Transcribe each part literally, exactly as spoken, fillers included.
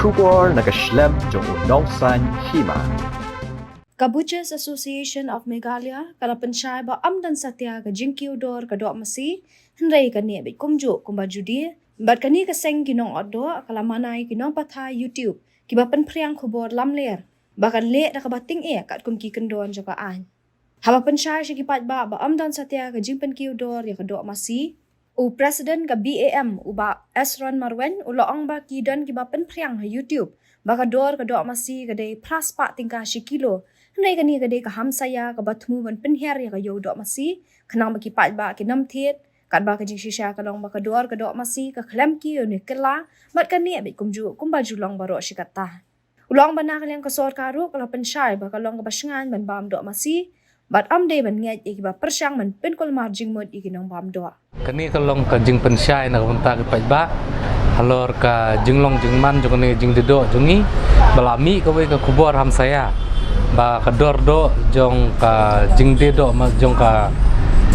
Khubor na ka shlem jong u Nongsaiñ Hima. Ka Butchers Association of Meghalaya ka la pynshai ba ym don satia ka jingkiew dor ka doh masi, hynrei ka neh beit kumjuh kumba ju die. Bad kane ka seng ki nongotdoh ka la mane ïa ki nongpathai YouTube kiba pynphriang khubor lamler ba kan leh da kaba tyngeh katkum ki kyndon jong ka aiñ. Haba pynshai sha ki paidbah ba ym don satia ka jingpynkiew dor ïa ka doh masi, u President ka B A M, u Bah Esron Marwein, u la ong ba ki don kiba pynphriang ha YouTube ba ka dor ka doh masi ka dei phra spah tyngka shi kilo. Hynrei kane ka dei ka hamsaia kaba thmu ban pynhiar ïa ka ïew doh masi, khnang ba ki paidbah kin ym thied, katba ka jingshisha ka long ba ka dor ka doh masi ka khlem kiew ne kylla, bad ka neh beit kumjuh kumba ju long baroh shi katta. U la ong ba na ka liang ka sorkar ruh ka la pynshai ba ka long kaba shngaiñ ban bam doh masi, bad ym dei ban ngeit ïa kiba pyrshang ban pynkulmar jingmut ïa ki nongbam doh. Kane ka long ka jingpynshai na ka bynta ki paidbah halor ka jinglong jingman jong kane ka jingdie doh jong ngi, ba la mih kawei ka khubor hamsaia ba ka dor doh jong ka jingdie doh ma-, jong ka,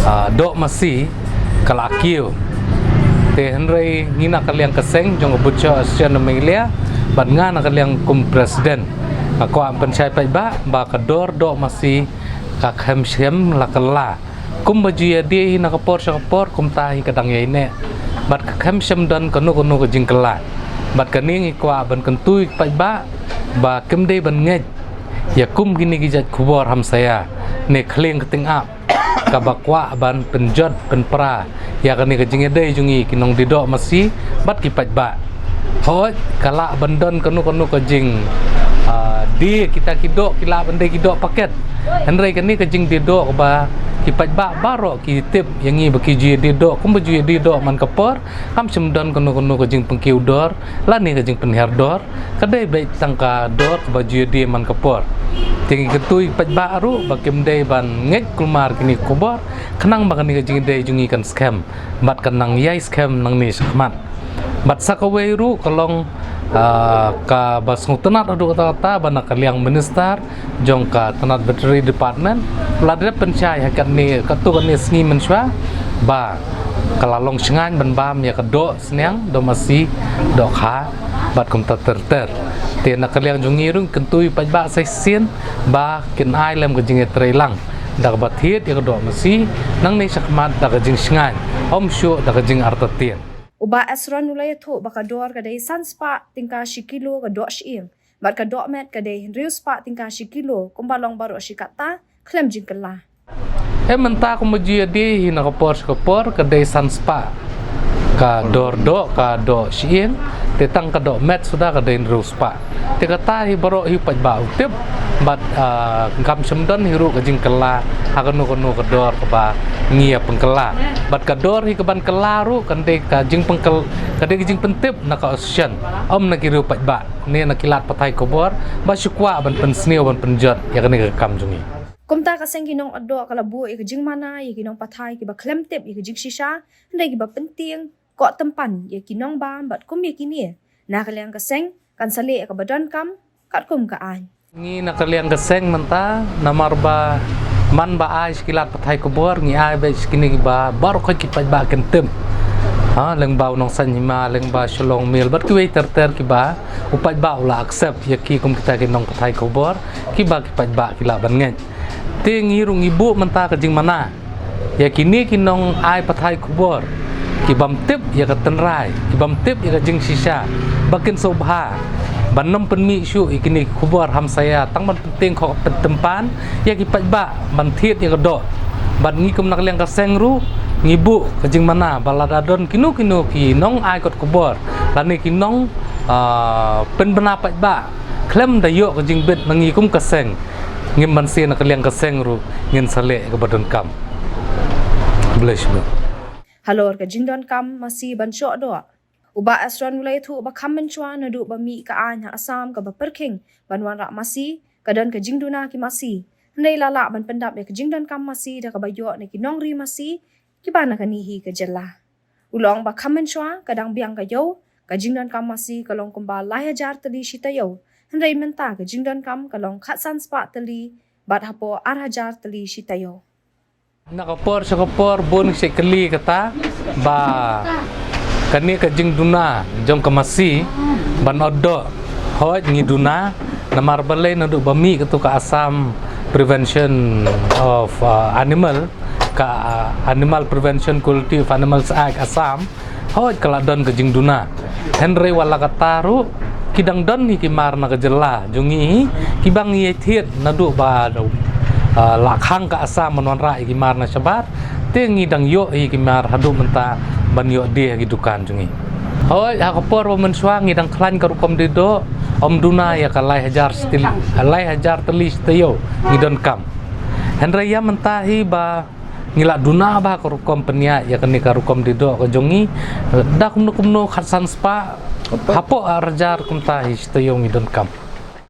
ah, doh masi ka la kiew. Te hynrei ngi na ka liang ka seng jong ka Butcher Association of Meghalaya, bad nga na ka liang kum president, nga kwah pynshai paidbah ba ka dor doh masi ka khlem shym la kylla. Kumba ju ïa die hi na ka por sha ka por, kumta hi ka dang ïai neh. Bad ka khlem shym don kano kano ka jingkylla. Bad kane ngi kwah ban kyntu ïa ki paidbah ba kim dei ban ngeit ïa kum kine ki jait khubor hamsaia ne khlieng ka tyngab kaba kwah ban pynjot pynpra ïa kane ka jingïadei jong ngi ki nongdie doh masi bad ki paidbah. Hooid, ka lah ban don kano kano ka jing, ah, die kita ki doh, ki lah ban dei ki doh paket. Hynrei kane ka jingdie doh kaba ki paidbah baroh ki tip ïa ngi ba ki ju ïadie doh kumba ju ïadie doh man ka por, kam shym don kano kano ka jingpynkiew dor lane ka jingpynhiar dor. Ka dei beit tang ka dor kaba ju ïadie man ka por. Te ngi kyntu ïa ki paidbah ruh ba kim dei ban ngeit kulmar kine ki khubor, khnang ba kane ka jingïadei jong ngi kan skhem bad kan nang ïai skhem nangne shakhmat. Bad sa kawei ruh ka long, ah, kaba sngewtynnat haduh katta katta ba na ka liang minister jong ka tnat veterinary department u la dep pynshai ha kane, katto katne sngi mynshuwa ba ka la long shngaiñ ban bam ïa ka doh sniang, doh masi, doh kha bad kumta ter ter. Te na ka liang jong ngi ruh ngi kyntu ïa ki paidbah sa shisien ba kin ai lem ka jingïatreilang da kaba thied ïa ka doh masi nangne shakhmat da ka jingshngaiñ, ym shuh da ka jingartatien. U Bah Esron u la ïathuh ba ka dor ka dei san spah tyngka shi kilo ka doh shyieng, bad ka doh met ka dei hynriew spah tyngka shi kilo, kumba long baroh shi katta khlem jingkylla. Em, mynta kumba ju ïadie hi na ka por sha ka por ka dei san spah ka dor doh ka doh shyieng, te tang ka doh met suda ka dei hynriew spah. Te kata hi baroh hi u paidbah u tip, bad, ah, kam shym don hi ruh ka jingkylla ha kano kano ka dor kaba ngi ïa pynkylla. Bad ka dor hi kaban kylla ruh kan dei ka jingpynkyl-, ka dei ka jingpyntip na ka association, ym na ki riew paidbah ne na ki lad pathai khubor ba shu kwah ban pynsniew ban pynjot ïa kane ka kam jong ngi. Kumta ka seng ki nongotdoh ka la buh ïa ka jingmana ïa ki nongpathai kiba khlem tip ïa ka jingshisha, hynrei kiba pyntieng, koh tympan ïa ki nongbam bad kum ïa kine, na ka liang ka seng kan sa leh ïa kaba donkam katkum ka aiñ. Ngi na ka liang ka seng mynta, namar ba man ba ai sha ki lad pathai khubor, ngi ai beit sha kine kiba baroh khoit ki paidbah kin tip. Ha, lyngba u Nongsaiñ Hima, lyngba Shillong Mail bad kiwei ter ter kiba u paidbah u la accept ïa ki kum kita ki nongpathai khubor kiba ki paidbah ki lah ban ngeit. Te ngi ruh ngi buh mynta ka jingmana ïa kine ki nongai pathai khubor kibym tip ïa ka tynrai, kibym tip ïa ka jingshisha, ba kin sngewbha ban ym pynmih shuh ïa kine ki khubor hamsaia, tang ban pyntieng koh pyntympan ïa ki paidbah ban thied ïa ka doh. Bad ngi kum na ka liang ka seng ruh ngi buh ka jingmana ba lada don kino kino ki nongai kot khubor lane ki nong, ah, pynbna paidbah khlem da ïoh ka jingbit na ngi kum ka seng, ngim banse na ka liang ka seng ruh ngin sa leh kaba donkam. Khublei shibun. Halor ka jingdonkam masi ban shoh doh, u Bah Esron u la ïathuh ba kham mynshuwa naduh ba mih ka aiñ ha Assam kaba pyrkhing ban wanrah masi, ka don ka jingduna ki masi, hynrei la lah ban pyndap ïa ka jingdonkam masi da kaba ïoh na ki nongri masi kiba na kane hi ka jylla. U la ong ba kham mynshuwa ka dang biang ka ïew, ka jingdonkam masi ka long kumba lai hajar tylli shi taïew, hynrei mynta ka jingdonkam ka long khatsan spah tylli bad hapoh ar hajar tylli shi taïew. Na ka por sha ka por bun ki shait kylli kata ba kane ka jingduna jong ka masi ban ot doh Hooid, ngi duna, namar balei naduh ba mih katu ka Assam Prevention of uh, Animal, ka uh, Animal Prevention, Cruelty of Animals Act Assam. Hooid, ka la don ka jingduna. Hynrei wat la katta ruh, ki dang don hi ki mar na ka jylla jong ngi, kiba ngi ïa thied naduh ba uh, la khang ka Assam ban wanrah ïa ki mar na shabar. Te ngi dang ïoh hi ki mar haduh mynta ban ïoh die ha ki dukan jong ngi. Hooid, ha ka por ba mynshuwa ngi dang khlaiñ ka rukom die doh, ym duna ïa ka lai hajar stil-, lai hajar tylli shi taïew ngi donkam. Hynrei ïa mynta hi ba ngi la duna bha ka rukom pynïaid ïa kane ka rukom die doh ka jong ngi, da kumno kumno khatsan spah hapoh ar hajar kumta hi shi taïew ngi donkam.